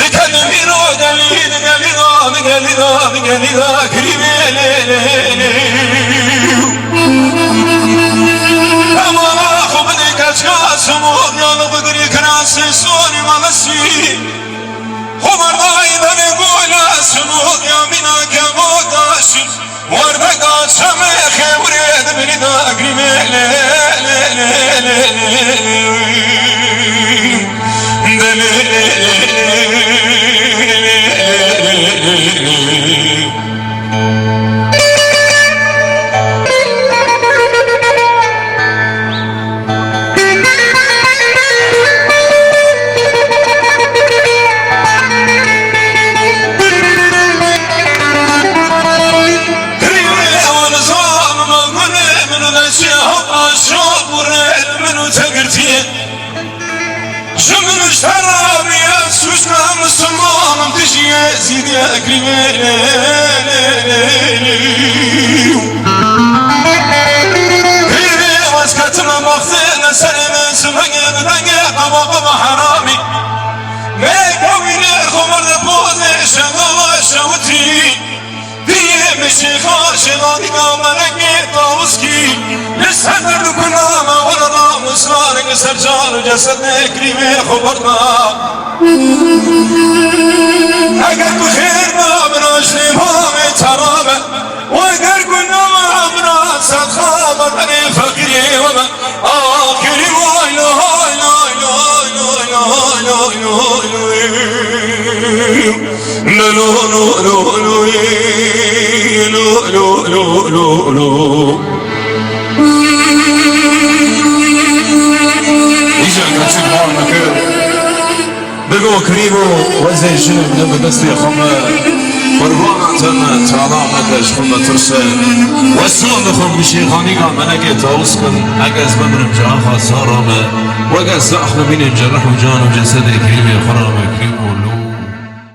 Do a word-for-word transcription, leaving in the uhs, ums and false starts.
Gelî ra, gelî, gelî ra, gelî ra, gelî ra, kirî lê, lê, lê, lê. Emana xwe bidê keçka simûq, ya li bigirî kirasê sonî malesî. Xwe berdayî belê gola simûq, ya mîna kemo daşî. Werdeka çemê xêwirê di binî de egrîmê lê, lê, lê, lê, lê, lê. Ji min ji te re bûye, sûcna misilmanim dijî Yezîdê ekrîmê. Pîrê ez ketime baxtê li serê min, sivengê bi dengê qaba qaba heramî. Mê kewînê xwe mir li pozê şengala şewitî. Diyê min şêxa, şêxa dîka melekê tawuskî, li ser derd û guna me were namusdanek, li ser can û cesedê ekrîmê xwe berda. Eger ku xêr be, min a ji nêva me tera be, û eger guna be, min a sedqa be, tenê feqîrê we be. Axirim ay lay lay lay lay lay lay lay lay lay. Lo lo lo lo lo lo lo lo lo lo. Îcar keçik wan dikir. Digo kirî bo wezê jinim ne bi destê xwe me. Qurbana te me, tala me ke ji xwe me tirse. Wesal dixwim bi şêxanîka me neke tawus kin. Eke ez bimrim ji axa sara me. Weke zaf bibînim ji rih û can û cesedê kirîmê xwe ra me kirîm û